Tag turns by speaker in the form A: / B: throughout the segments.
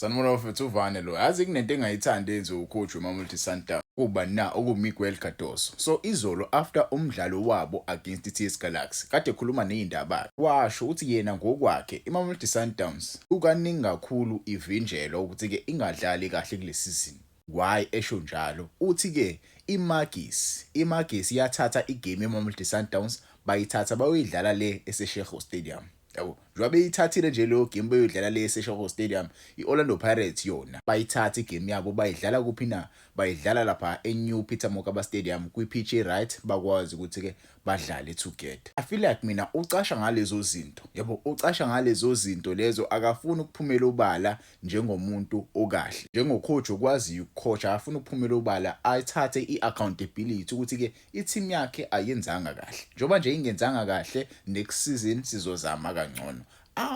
A: Sanibona bafethu, uvane lo. Yazi kunento engayithandi enziwe ucoach weMamelodi Sundowns. Kuba na okuMiguel Cardoso. So izolo after umdlalo wabo against iTS Galaxy, kade ekhuluma nezindaba. Washo ukuthi yena ngokwakhe iMamelodi Sundowns kukaningi kakhulu ivinjelwa ukuthi ke ingadlali kahle kule season. Why esho njalo? Uthi ke iMagesi, iMagesi yathatha igame yeMamelodi Sundowns bayithatha bayoyidlala le eSeshego Stadium. Yabo, njengoba beyithathile nje leyo game beyodlala le eSeshego Stadium, i-Orlando Pirates yona bayithatha igame yabo bayidlala kuphi na? Bayidlala lapha eNew Peter Mokaba Stadium kwi-pitch right bakwazi ukuthi-ke badlale together. I feel like mina ucasha ngalezo zinto. Yabo, ucasha ngalezo zinto lezo akafuni ukuphumela obala njengomuntu okahle. Njengocoach okwaziyo ukucoach akafuni ukuphumela obala ayithathe i-accountability ukuthi-ke i-team yakhe ayenzanga kahle. Njengoba nje ingenzanga kahle next season sizozama kangcono.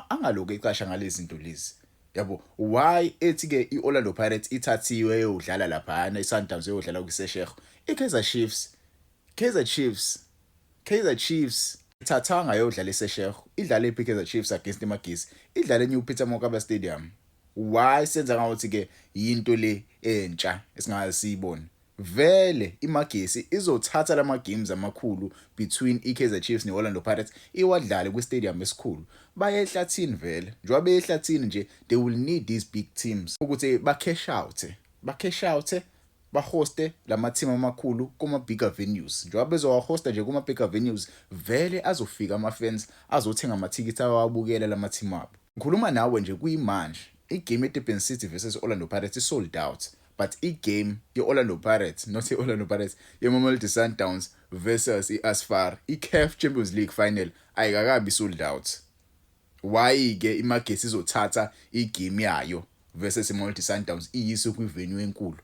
A: Angalokhu ecasha ngalezi zinto lezi. Yabo, why ethi ke i-Orlando Pirates ithathiwe eyodlala laphana i-Sundowns eyodlala kwiSeshego. I-Kaizer Chiefs, Kaizer Chiefs, Kaizer Chiefs ithathanga yodlala eSeshego. Idlale iphi Kaizer Chiefs against iMagesi? Idlale eNew Peter Mokaba Stadium. Why senza ngathi ke yinto le entsha esingaze siyibone? Vele iMagesi izothatha lama games amakhulu between iKaizer Chiefs neOrlando Pirates iwadlale kwi-stadium esikhulu. Baye ehlathini vele. Njengoba beye ehlathini nje they will need these big teams ukuthi ba cash out. Ba cash out bahoste lama team amakhulu kuma bigger venues. Njengoba bezowahosta nje kuma bigger venues vele azofika ama fans azothenga amathikithi awabukela lama team abo. Ngikhuluma nawe nje kuyimanje igame yeDurban City versus Orlando Pirates is sold out. But igame ye-Orlando Pirates, not i-Orlando Pirates, ye-Mamelodi Sundowns versus i-Asfar, i-CAF Champions League final ayikakabi sold out. Why ke iMagesi izothatha igame yayo versus iMamelodi Sundowns iyise kwi-venue enkulu?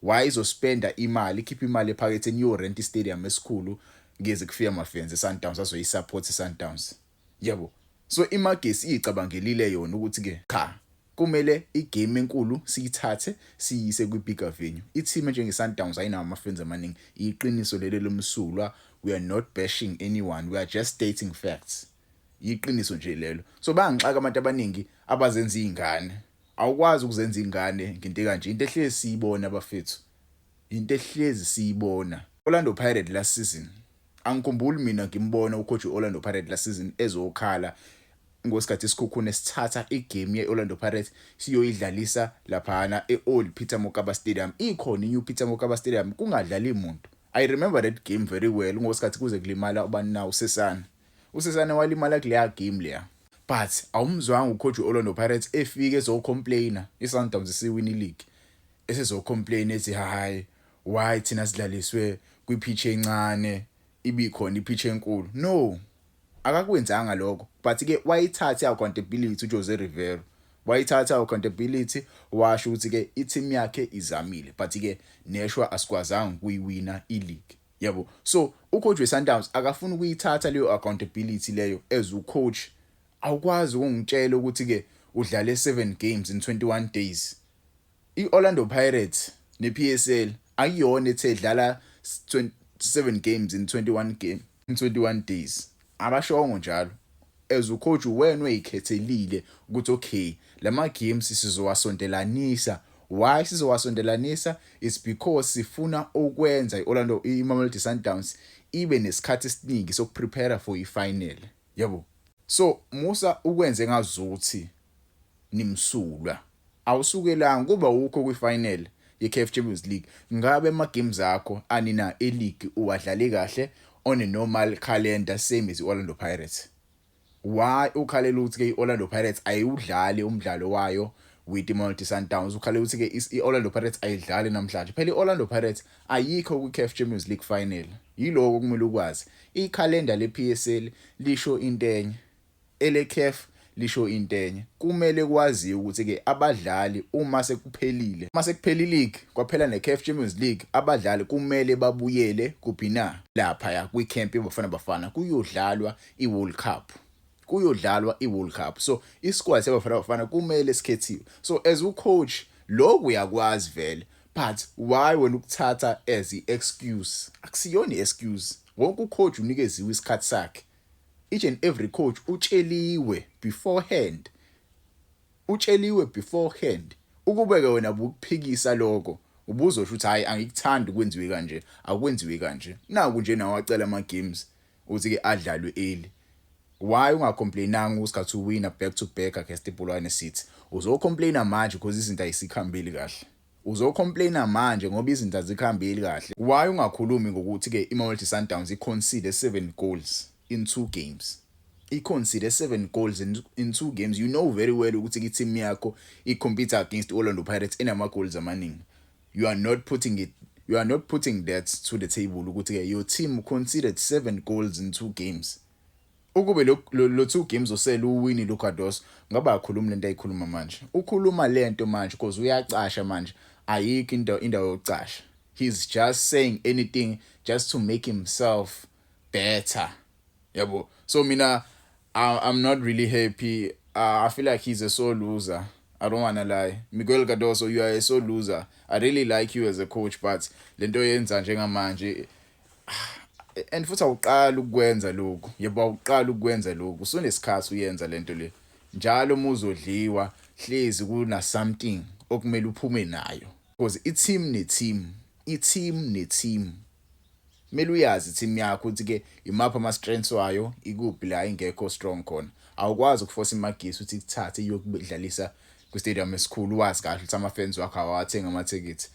A: Why izospenda imali, ikhipha imali ephaketheni yo-rent istadium esikhulu ngeze kufika ama-fans e-Sundowns azoyisupport i-Sundowns. Yabo. So iMagesi icabangelile yona ukuthi ke cha kumele igame enkulu siyithathe siyise kwi-bigger venue. I-team njenge-Sundowns ayinawo ama-fans amaningi. Iqiniso leli lomsulwa, we are not bashing anyone, we are just stating facts. Iqiniso nje lelo. So bayangixaka abantu abaningi abazenza izingane. Awukwazi ukuzenza ingane ngento kanje, into ehlezi siyibona bafethu. Into ehlezi siyibona. Orlando Pirates last season angikhumbuli mina ngimbona ucoach Orlando Pirates last season ezokhala ngosikhathi iSekhukhune sithatha igame ye-Orlando Pirates siyoyidlalisa laphana e-Old Peter Mokaba Stadium. Ikhona i-New Peter Mokaba Stadium kungadlali muntu. I remember that game very well ngosikhathi kuze kulimala ubani na uSesane. USesane walimala kuleya game leya. But awumzwanga ucoach we-Orlando Pirates efike ezocomplaina i-Sundowns isiwina i-league. Esezocomplain ethi hayi why thina sidlaliswe kwipitch encane ibikhona ipitch enkulu. No, akakwenzanga lokho but ke wayithatha accountability uJose Rivero. Wayithatha accountability washo ukuthi ke i-team yakhe izamile but ke neshwa asikwazanga ukuyiwina i-league. Yabo. So ucoach weSundowns akafuni ukuyithatha leyo accountability leyo as ucoach. Awukwazi ukungitshela ukuthi ke udlale 7 games in 21 days. I-Orlando Pirates ne-PSL akuyona ethe dlala 7 games in 21 game in 21 days. Abashongo njalo. As ucoach wena oyikhethelile ukuthi okay lama games sizowasondelanisa. Why sizowasondelanisa? It's because sifuna ukwenza iOrlando iMamelodi Sundowns ibe nesikhathi esiningi sokuprepare for ifinal. Yabo. So musa ukwenze ngazuthi nimsulwa. Awusukelanga kuba ukho kwifinal ye-CAF Champions League. Ngabe ama games akho anina e-league uwadlale kahle on a normal calendar same as i-Orlando Pirates? Why ukhalela ukuthi ke i-Orlando Pirates ayiwudlali umdlalo wayo with iMamelodi Sundowns? Ukhalela ukuthi ke i-Orlando Pirates ayidlali namhlanje. Phela i-Orlando Pirates ayikho kwi-CAF Champions League final. Yiloko okumele ukwazi. Ikhalenda le-PSL lisho into enye. Ele-CAF lisho into enye. Kumele kwaziwe ukuthi ke abadlali uma sekuphelile, uma sekuphela i-league kwaphela ne-CAF Champions League, abadlali kumele babuyele kuphi na? Laphaya kwi-camp yeBafana Bafana kuyodlalwa i-World Cup. Kuyodlalwa i-World Cup. So isquad seBafana Bafana kumele sikhethiwe. So as ucoach lokhu uyakwazi vele but why wena ukuthatha as i-excuse? Akusiyona i-excuse. Wonke ucoach unikeziwe isikhathi sakhe. Each and every coach utsheliwe beforehand. Utsheliwe beforehand Ukube-ke wena bukuphikisa lokho, ubuzosho ukuthi hhayi, angikuthandi kwenziwe kanje, akwenziwe kanje. Naku nje nawe wacela ama-games ukuthi-ke adlalwe early. Why ungacomplainanga usikhathi uwina back to back against iPolokwane City? Uzocomplaina manje because izinto ayisikhambeli kahle. Uzocomplaina manje ngoba izinto azikhambeli kahle. Why ungakhulumi ngokuthi-ke iMamelodi Sundowns i-concede 7 goals in 2 games? I-concede 7 goals in 2 games. You know very well ukuthi i-team yakho i-compete against Orlando Pirates enama goals amaningi. You are not putting that to the table ukuthi-ke your team conceded 7 goals in 2 games. Ukube lo 2 games osele uwini lo Cardoso, ngabe akhuluma lento ayikhuluma manje. Ukhuluma lento manje because uyacasha manje, ayikho into indawo yokucasha. He's just saying anything just to make himself better, yabo. So mina I'm not really happy. I feel like he's a sore loser. I don't wanna lie. Miguel Cardoso, you are a sore loser. I really like you as a coach, but lento yenza njengamanje, and futhi awuqala ukwenza lokhu, yebo, awuqala ukwenza lokhu, usunesikhathi uyenza lento le. Njalo uma uzodliwa, hlezi kuna something okumele uphume nayo, because i-team ne-team, i-team ne-team, kumele uyazi i-team yakho ukuthi ke imaphi ama strengths wayo, ikuphi la ingekho strong khona. Awukwazi ukuforce iMagesi ukuthi ikuthathe iyokudlalisa kwi-stadium esikhulu, wazi kahle ukuthi ama-fans wakho awathenga amathikithi.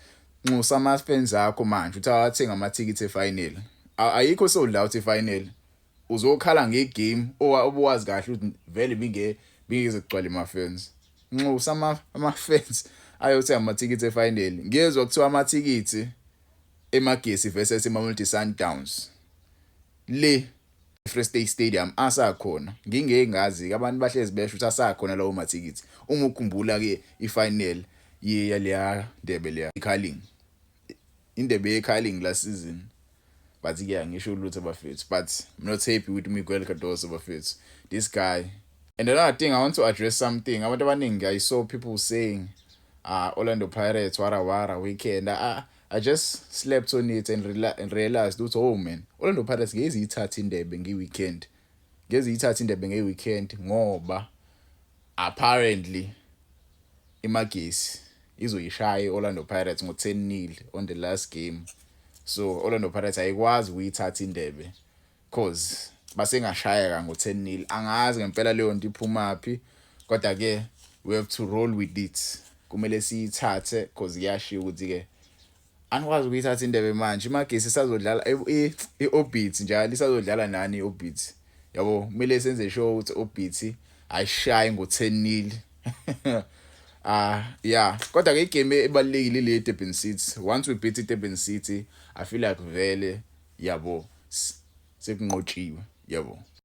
A: Nxusa ama-fans akho manje ukuthi awathenga amathikithi e-final. Ayikho sold out i-final. Uzokhala ngegame obuwazi kahle ukuthi vele binge bingeze kugcwale ama-fans. Nxusa ama-fans ayothenga amathikithi e-final. Ngiyezwa kuthiwa amathikithi eMagesi versus iMamelodi Sundowns le Free State Stadium asakhona. Ngingeke ngazi, abantu bahlezi besho ukuthi asakhona lawo mathikithi. Uma ukhumbula ke i-final yaleya ndebe leya iCarling, indebe yeCarling last season. But ke angisho lutho bafethu, but I'm not happy with Miguel Cardoso, bafethu, this guy. And another thing, I want to address something. Abantu abaningi, I saw people saying Orlando Pirates wara wara weekend. I just slept on it and realized ukuthi, oh man, Orlando Pirates ngeze ithatha indebe nge-weekend, ngeze ithatha indebe nge-weekend, ngoba apparently iMagesi izoyishaya iOrlando Pirates ngo-10-0 on the last game. So Orlando Pirates ayikwazi ukuyithatha indebe cause basengashayeka ngo-10-0. Angazi ngempela leyo nto iphumaphi, kodwa ke we have to roll with it. Kumele siyithathe cause kuyashiya ukuthi ke anikwazi ukuyithatha indebe manje. IMagesi isazodlala i-Orbit njalo, isazodlala nani i-Orbit, yabo. Kumele senze sure ukuthi Orbit ayishayi ngo-10-0. Ah yeah, kodwa ke igame ebalekile le Durban City. Once we beat iDurban City, I feel like vele, yabo, sekunqotshiwe, yabo.